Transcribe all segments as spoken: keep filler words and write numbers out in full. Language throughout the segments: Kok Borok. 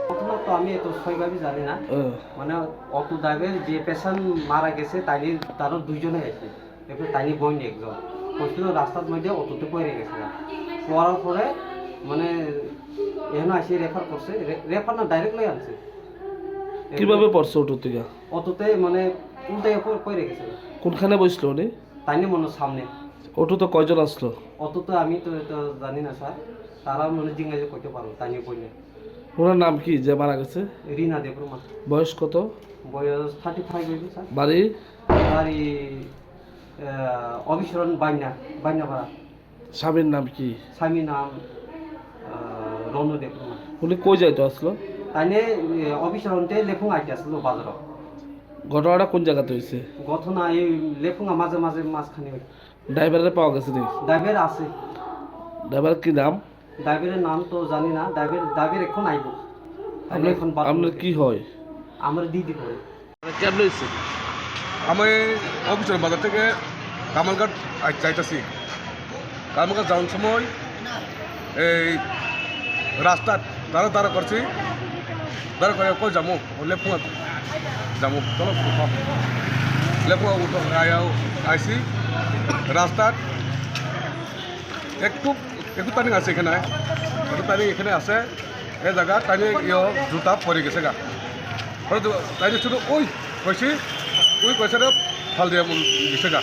ঘটনা তো আমি এত সঠিকভাবে জানি না। হুম। মানে, অটো ড্রাইভার যে পেশেন্ট মারা গেছে, তাইলে তারও দুইজনে আছে। এরপরে তাইলে বইন একজন। কইছিল রাস্তার মধ্যে অটোতে পড়ে গেছে। পড়ার পরে, মানে, এখানে আসে রেফার করছে। রে-, রেফার না, ডাইরেক্ট লই আনছে। এরপরে কিভাবে পড়ছে অটো থেকে? অটোতে, মানে, উল্টে পড়ে, পড়ে গেছে। কোনখানে বসলো উনি? তাইলে মনে হয় সামনে। অটোতে কয়জন আসলো? অটোতে আমি তো এটা জানি না, স্যার। তারা মনে হয় জিজ্ঞাসা করতে পারো, তাইলে বইনে। ওনার নাম কি যে মারা গেছে? রিনা দেববর্মা। বয়স কত? বয়স থার্টি ফাইভ হইবে, স্যার। বাড়ি? বাড়ি, আহ, অবিচরণ বাইন্না, বাইন্নাপাড়া। স্বামীর নাম কি? স্বামীর নাম, আহ, রণ দেববর্মা। উনি কই যাইতো আসলো? তাইলে, আহ, অবিচরণতে লেফুং আইতে আসলো বাজারো। ঘটনাটা কোন জায়গাতে হয়েছে? ঘটনা এই লেফুঙ্গা মাঝে মাঝে মাঝখানে হইতো। ড্রাইভারে পাওয়া গেছে নি? ড্রাইভার আছে। ড্রাইভার কি নাম? ড্রাইভারের নাম তো জানি না, ড্রাইভার, ড্রাইভার এখন আইব। আপনার, এখন বাদ আপনার করবে। কি হয়? আমার দিদি পড়ে। কেমনে হয়েছে? আমি অফিসের বাজার থেকে কামালঘাট আই-, যাইতাছি। কামালঘাট যাওয়ার সময় এই রাস্তাত দাঁড়া দাঁড়া করছি, দাঁড়া করে কই যাবো? ও লেফুয়া যাবো, চলো। লেফুয়া উঠো, আয়া-, আইছি রাস্তাত একটু, একটু টার্নিং আছে এখানে, একটু টার্নিং এখানে আছে, এই জায়গা টার্নিং ইয়ো জুতা পড়ে গেছে গা। পরে তো টার্নিং শুধু ওই কইছি, ওই কইছে রে ফাল দিয়ে এমন গেছে গা।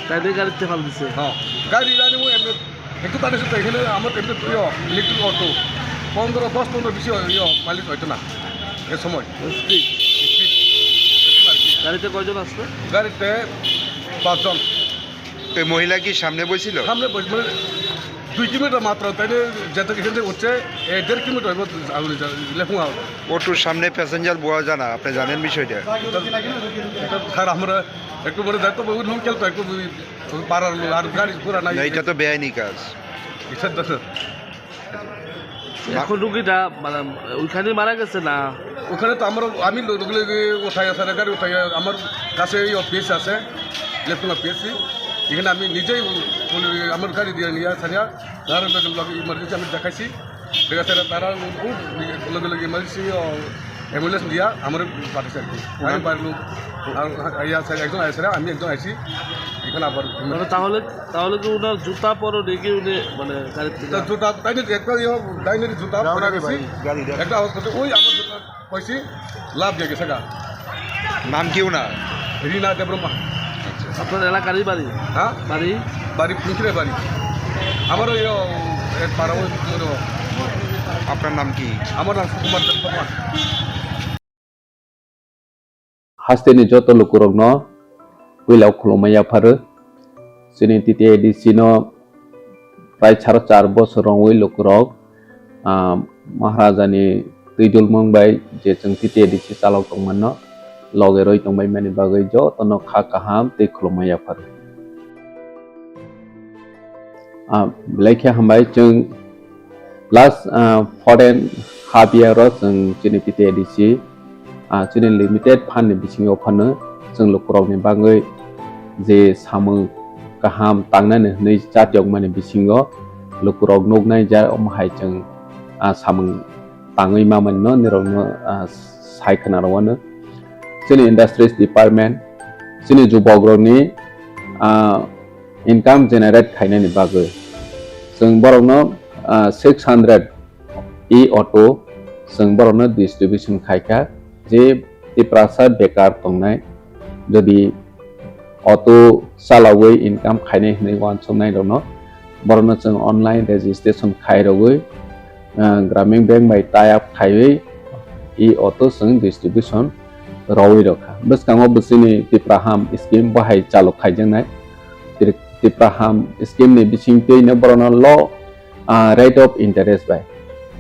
তাই গাড়িতে ফাল দিছে। হ্যাঁ, গাড়ি জানি ওই এমনি একটু টার্নিং শুধু এখানে আমার এমনি ইয়ো ইলেকট্রিক অটো পনেরো, দশ পনেরো বেশি ইয়ো মাইলেজ হইতো না এ সময়। স্পিড। স্পিড। এরকম আর কি। গাড়িতে কয়জন আসলো? গাড়িতে পাঁচজন। এই মহিলা কি সামনে বইছিল? সামনে বই-, মানে, দুই কিলোমিটার মাত্র, তাইলে যেতে এখান থেকে উঠছে, এ, দেড় কিলোমিটার হইব, আগুলি যা-, লেফুঙ্গা। অটোর সামনে প্যাসেঞ্জার বওয়া যায় না, আপনি জানেন বিষয়টা? এটা, এটা স্যার, আমরা একটু পরে যাই তো, ওই লোকাল তো একটু ওই পাড়ার লোক, আর গাড়ি ঘোড়া নাই। না, এটা তো বেআইনি কাজ। এটা তো এখন রুগীটা মানে ওইখানেই মারা গেছে না? ওখানে তো আমরা, আমি লো-, লোকে লোকে উঠাই আছে, গাড়ি উঠাই, আমার কাছে এই অফিস আছে, লেফটেন্যান্ট পিএসসি, এখানে আমি নিজেই বলি, আমার গাড়ি দিয়ে নিয়ে আসে, নারায়ণগঞ্জ ব্লকে ইমার্জেন্সি আমি দেখাইছি, ঠিক আছে, তারা ও-, ও-, লোকে লোকে ইমার্জেন্সি, ও, অ্যাম্বুলেন্স দিয়া আমার পাঠাইছে আর কি। আমি বাড়ির লোক, আর ইয়া আছে, একজন আছে, আমি একজন আইছি, এখানে আবার মানে তাহলে, তাহলে কি ওনার জুতা পরনে কি উনি মানে গাড়ি থেকে? তা জুতা, তাই নিয়ে একটা ইয়ে, তাই নিয়ে জুতা পরে গেছি। একটা আওয়াজ করছে, ওই আমার জুতা পাইছি, লাভ দিয়ে গেছে গা। নাম কি ওনার? রিনা দেববর্মা। আপনার এলাকারই বাড়ি? হ্যাঁ? বাড়ি? বাড়ি পুঁচুরে বাড়ি। আমারও ইয়ে, এ, পাড়া ওই, ওই, আপনার নাম কি? আমার নাম সুকুমার Debbarma. Hasteni joto lukurokno puila khulumma yapharo. Chini T T A D C no prai saro char bosor romwi lukurok, ah, Maharaja ni twi dulmung bai je chwng T T A D C chalok tongmano loge roi tongbai mani bagwi jotono kha kaham tei khulumma yapharo. Ah, belai khe hambai chwng last, ah, foreign half year o chwng chini T T A D C, ah, chini limited fund ni bisingo phano chwng lukurok ni bagwi je samung kaham tangnani hwnwi chatiyokmani bisingo lukurok nuknai ja omo hai chwng, ah, samung tangwi mamani no nirokno, ah, sai khna rwano. Chini industries department, chini jubok rokni, ah, income generate khainani bagwi. Chwng borokno, ah, six hundred e-auto chwng borokno distribution khaikha, je Tiprasa bekar tongnai, jodi auto chalawi income khainai hwnwi uansuknai rokno, borokno chwng online registration khairogwi, ah, Gramin Bank bai tie up khaiwi e-auto chwng distribution rwui rwkha. Bwskango bo chini Tipra Ham scheme bo hai chaluk khaijaknai. Tri-, Tipra Ham scheme ni bisingtwi no borokno low, ah, rate of interest bai.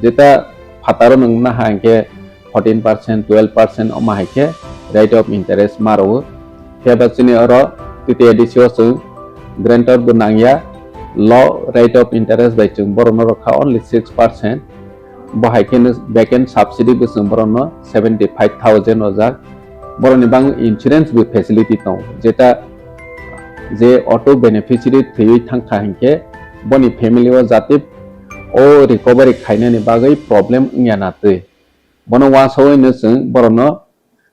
Jeta phataro nwng naha hinkhe fourteen percent, twelve percent omo hai khe rate of interest ma rwo. Phiya ba chini oro T T A D C o chwng guarantor bo nangya, low rate of interest bai chwng borokno rwkha only six percent. Bo hai kheno back end subsidy bo chwng borokno seventy five thousand rojak. Borokni bang insurance bo facility tongo, jeta je auto beneficiary thwiwi thangkha hinkhe boni family o jate o recovery khainani bagwi problem wngya na twi. Bono uansugwi no chwng borokno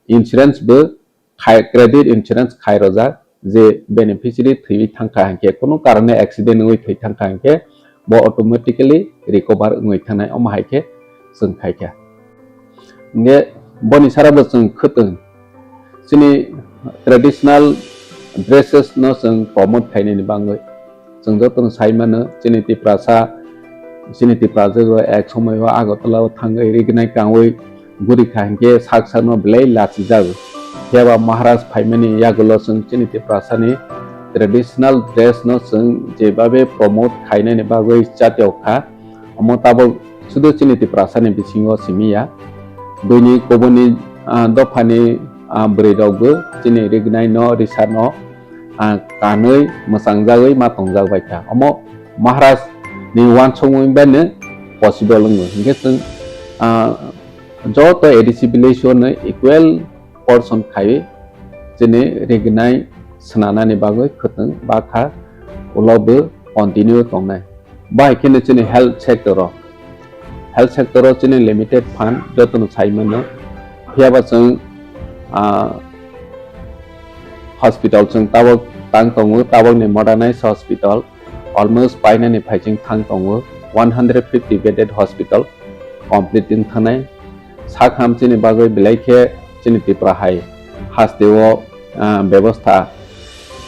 insurance bo khai, credit insurance khai rojak, je beneficiary thwiwi thangkha hinkhe, kunu karone accident wngwi thwi thangkha hinkhe, bo automatically recover wngwi thangnai, omo hai khe chwng khai kha. Hinkhe boni sara bo chwng khwtwng chini traditional dresses no chwng promote khainani bagwi. Chwng jotono sai mano, chini Tiprasa, chini Tiprajwk rok ek somoi o Agartala o thangwi rignai kangwi guri kha hinkhe sak sakno belai lachijago. Phiya ba Maharaj phaimani yagulo chwng chini Tiprasani traditional dress no chwng jebabe promote khainani bagwi chatio kha. Omo tabok sudu chini Tiprasani bisingo simi ya. Buini kubuni, ah, dophani, ah, bwrwi rok bo chini rignai no, risa no, ah, kanwi mwchang jagwi ma tongjak bai kha. Omo Maharaj ni uansukmung bai no possible wngo. Hinkhe chwng, ah, joto A D C village o no equal portion khai chini rignai swnanani bagwi khwtwng bakha ulo bo continue tongnai. Bahai kheno chini health sector o, health sector o chini limited fund jotono sai mano. Phiya ba chwng, ah, hospital chwng tabok tang tongo, tabokni modernized hospital almost painani phaiching thang tongo, one hundred fifty bedded hospital complete wng thangnai. Sak ham chini bagwi belai khe chini Tripura hai hasteo, ah, bebostha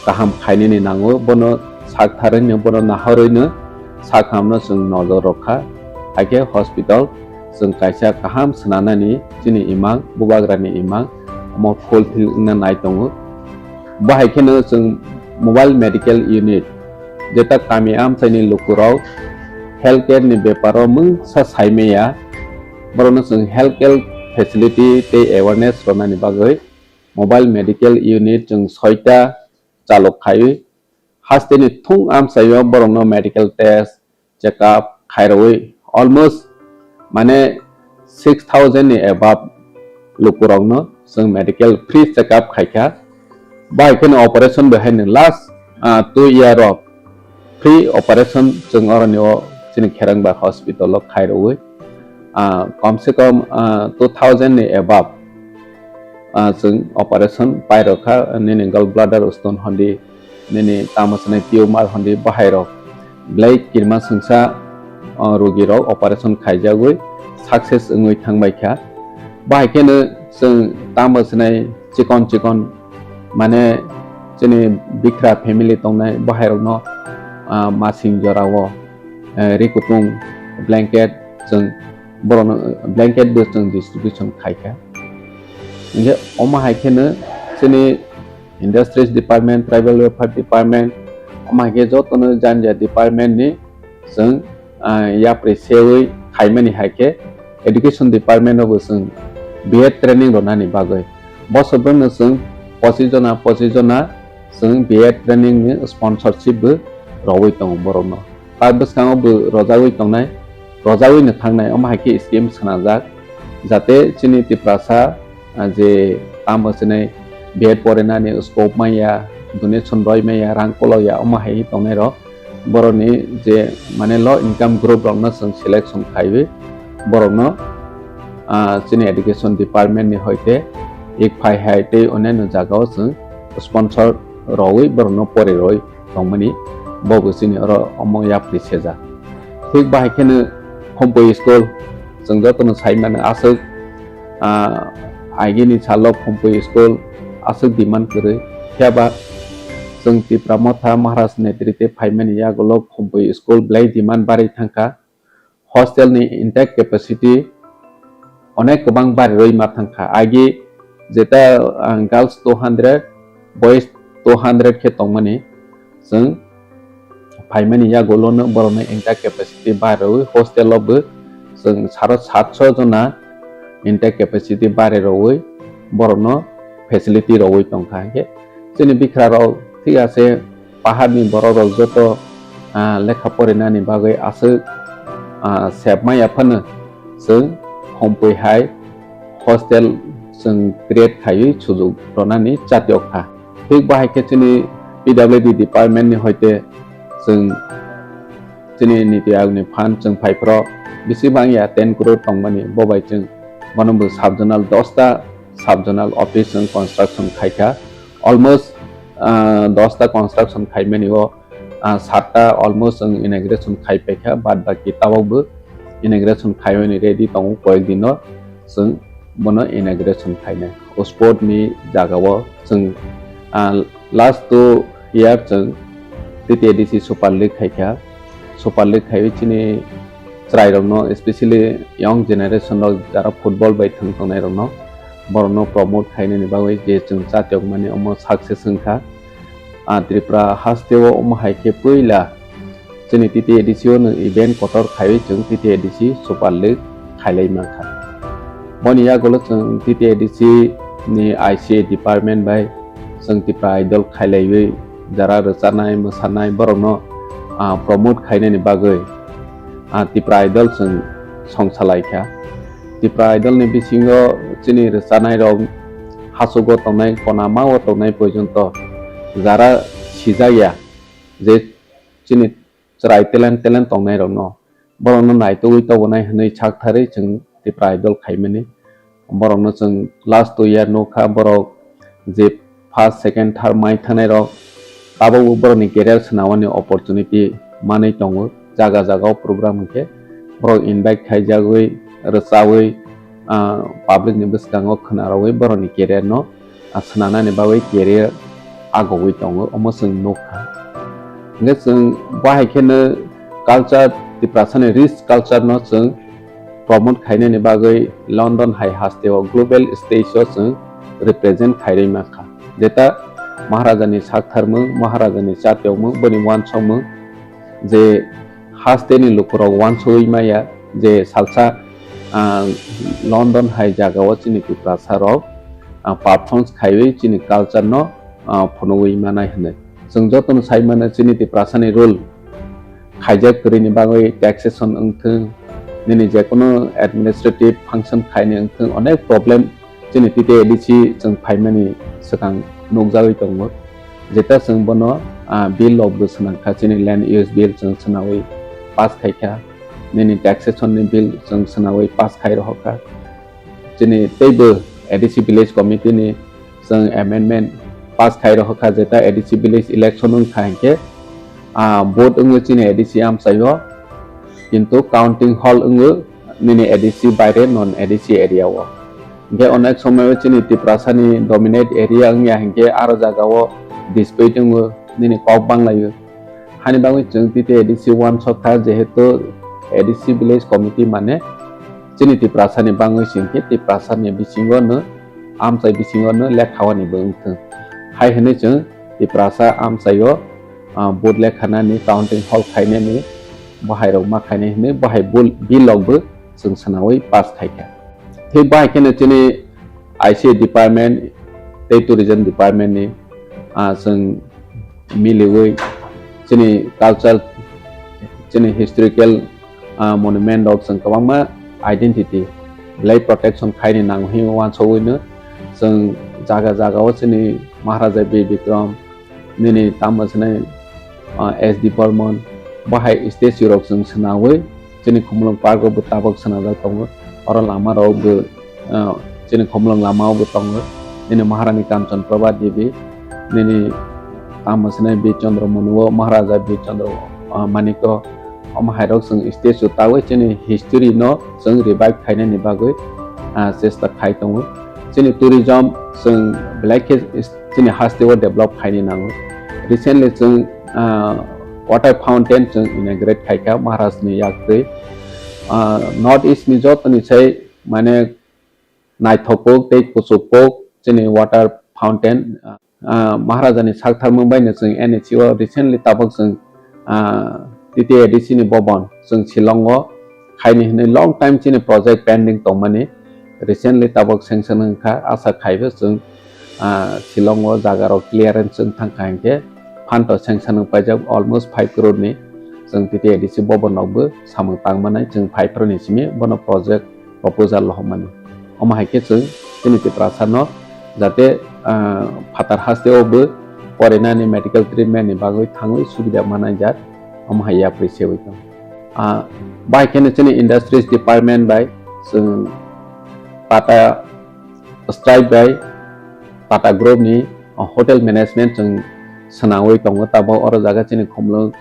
kaham khainani nango, bono sak tharwino, bono nahorwino sak hamno chwng nojor rwkha. Hakhe hospital chwng kaisa kaham swnanani chini imang, bubagrani imang, omo fulfill wngna nai tongo. Bahai kheno chwng mobile medical unit, jeta kami amchaini lukurok healthcare ni beparo mungsa saimaya, borokno chwng healthcare facility tei awareness rwnani bagwi mobile medical unit chwng soita chalok khaiwi, hasteni thung amchaio borokno medical test, check up khairogwi almost mane six thousand ni above lukurokno chwng medical free check up khaikha. Bahai kheno operation bai haino last, ah, two year o free operation chwng oroni o chini Kherangba hospital o khairogwi, ah, kom se kom, ah, two thousand ni above, ah, chwng operation pairokha, nini gall bladder stone hondi, nini tamo swnai tumor hondi bahairok belai kirima swngsa, o, rogirok operation khaijagwi success wngwi thangbaikha. Bahai kheno chwng tamo swnai chikon chikon, mane, chini bikra family tongnai bahairokno, ah, masing jorao, eh, ri kutung blanket chwng borokno, blanket bo chwng distribution khaikha. Hinkhe omo hai kheno chini Industries Department, Tribal Welfare Department, omo hai khe jotono jani jani department ni chwng, ah, yapri sewi khaimani hai khe Education Department o bo chwng B Ed training rwnani bagwi. Bosor bwrwino chwng pochis jona, pochis jona chwng B Ed training ni sponsorship bo rwui tongo borokno. Ta bwskango bo rwjagwi tongnai, rwjagwi no thangnai, omo hai khe scheme swnajak, jate chini Tiprasa, ah, je tamo chini B Ed porinani scope manya, donation roi manya, rang kolok ya, omo hai tongnai rok, borokni je mane low income group rokno chwng selection khaiwi, borokno, ah, chini Education Department ni hoite ek phai hai tei onyaino jagao chwng sponsor rwui borokno pori rwui tongmani, bo bo chini oro omo yapri sejak. Thik bahai kheno Khumpui school, chwng jotono sai mano aswk, ah, agini salo Khumpui school aswk demand kwrwi. Phiya ba chwng Tipra Motha Maharaj netrite phaimani yagulo Khumpui school belai demand barwi thangkha. Hostel ni intake capacity onek kwbang barirwi ma thangkha. Agi Jeta, ah, girls two hundred, boys two hundred khe tongmani, chwng phaimani yagulono borokno inter capacity barwi hostel o bo chwng saro satso jona inter capacity bare rogwi borokno facility rogwi tongkha. Hinkhe chini bikhra rok thik ase paharni borok rok joto, ah, lekha porinani bagwi aswk, ah, sebmaya phano chwng hompui hai hostel chwng create khaiwi sujuk rwnani chatiyok kha. Thik bahai khe chini P W D department ni hoite chwng chini Niti Aayog ni fund chwng phai phro bisi bangya ten crore tongmani, bo bai chwng bono bo sub zonal dosta sub zonal office chwng construction khai kha. Almost, ah, dosta construction khaimani o, ah, satta almost chwng inauguration khai paikha, bad baki tabok bo inauguration khaimani ready tongo, koyek dino chwng bono inauguration khainai. O sport ni jaga o chwng, ah, last two year chwng T T A D C Super League khaikha. Super League khaiwi chini chwrairokno, especially young generation rok jara football bai thwng tongnairokno, borokno promote khainani bagwi je chwng chatiyokmani omo success wngkha. Ah, Tripura hasteo omo hai khe puila chini T T A D C o nwng event kotor khaiwi chwng T T A D C Super League khailai mankha. Boni yagulo chwng T T A D C ni I C A department bai chwng Tipra Idol khailaiwi jara rwchanai, mwsanai borokno, ah, promote khainani bagwi, ah, Tipra Idol chwng songsalai kha. Tipra Idol ni bisingo chini rwchanai rok hachugo tongnai, konama o tongnai porjonto jara sijak ya je chini chwrai talent, talent tongnai rokno, borokno naitugwi tobonai hwnwi saktharwi chwng Tipra Idol khaimani. Borokno chwng last two year nukha, borok je first, second, third mai thangnai rok tabukbo borokni career swnamani opportunity manwi tongo. Jaga jaga o program hwnkhe borok invite khaijagwi, rwchawi, ah, public ni bwskango khwnarogwi borokni career no, ah, swnamnani bagwi career agogwi tongo, omo chwng nukha. Hwnkhe chwng bahai kheno culture, Tiprasani rich culture no chwng promote khainani bagwi London hai hasteo global stage o chwng represent khairwi mankha. Jeta Maharajani saktharmung, Maharajani chatiyokmung, boni uansukmung je hasteni lukurok uansugwi maya je salsa, ah, London hai jagao chini Tiprasa rok, ah, performance khaiwi chini culture no, ah, phunugwi manai hwnwi. Chwng jotono sai mano chini Tiprasani rule khaijak kwrwini bagwi taxation wngthwng, nini jekono administrative function khaini wngthwng, onek problem chini T T A D C chwng phaimani swkang nukjagwi tongo. Jeta chwng bono, ah, bill rok bo swnamkha, chini land use bill chwng swnawi pass khaikha, nini taxation ni bill chwng swnawi pass khai rohorkha. Chini teibo A D C village committee ni chwng amendment pass khai rohorkha, jeta A D C village election wngkha hinkhe, ah, vote wngo chini A D C amchaio, kintu counting hall wngo nini A D C baire non A D C area o. Hinkhe onek somoio chini Tiprasani dominate area wngya hinkhe aro jagao dispute wngo, nini kok banglaio. Hani bagwi chwng T T A D C uansukha, jehetu A D C village committee mane chini Tiprasani bangwi se hinkhe Tiprasani bisingo no, amchai bisingo no lekhaoni bo wngthwng. Hai hwnwi chwng Tiprasa amchaio, ah, vote lekhanani, counting hall khainani, bohairok ma khainai hwnwi bohai bul-, bill rok bo chwng swnawi pass khaikha. Thik bahai kheno chini I C A department tei tourism department ni, ah, chwng miliwi chini culture, chini historical, ah, monument rok chwng kwbangma identity belai protection khaini nango hinwi uansugwino chwng jaga jagao chini Maharaja Bir Bikram, nini tamo swnai, ah, S D Burman, bahai statue rok chwng swnawi chini Khumulwng park o bo tabok swnajak tongo. Oro lama rok bo, ah, chini Khumulwng lama o bo tongo. Nini Maharani Kanchan Prabha Devi, nini tamo swnai Bir Chandra Manu o, Maharaja Bir Chandra, ah, Manik o, omo hai rok chwng statue tawi chini history no chwng revive khainani bagwi, ah, chesta khai tongo. Chini tourism chwng belai khe chini hasteo develop khaini nango. Recently chwng, ah, water fountain chwng inaugurate khaikha Maharaj ni yaktwi. Ah, North East ni jotoni sai mane naithok kok tei kuchuk kok chini water fountain, ah, Maharajani saktharmung baino chwng N H C o recently tabuk chwng, ah, T T A D C ni bobon chwng Shillong o khaini hwnwi long time chini project pending tongmani recently tabuk sanction wngkha, asa khaibo chwng, ah, Shillong o jaga rok clearance wng thangkha hinkhe phanto sanction wng paijak almost five crore ni chwng T T A D C bobon rokbo samung tangmanai chwng five crore ni simi bono project proposal lohormani. Omo hai khe chwng chini Tiprasa no jate, ah, phatar haste o bo porinani medical treatment ni bagwi thangwi subida manai jak, omo hai yapri sewi tong. Ah, bai kheno chini industries department bai chwng Tata Stripe bai Tata Group ni, ah, hotel management chwng swnamwi tongo. Tabuk oro jaga chini khumlwng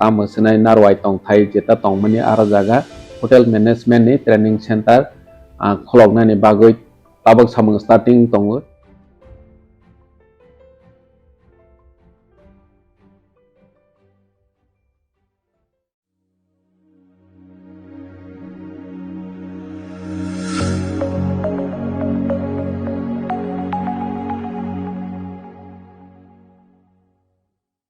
tamo swnai narwai tongthai jeta tongmani aro jaga hotel management ni training center, ah, khuloknani bagwi tabuk samung starting tongo.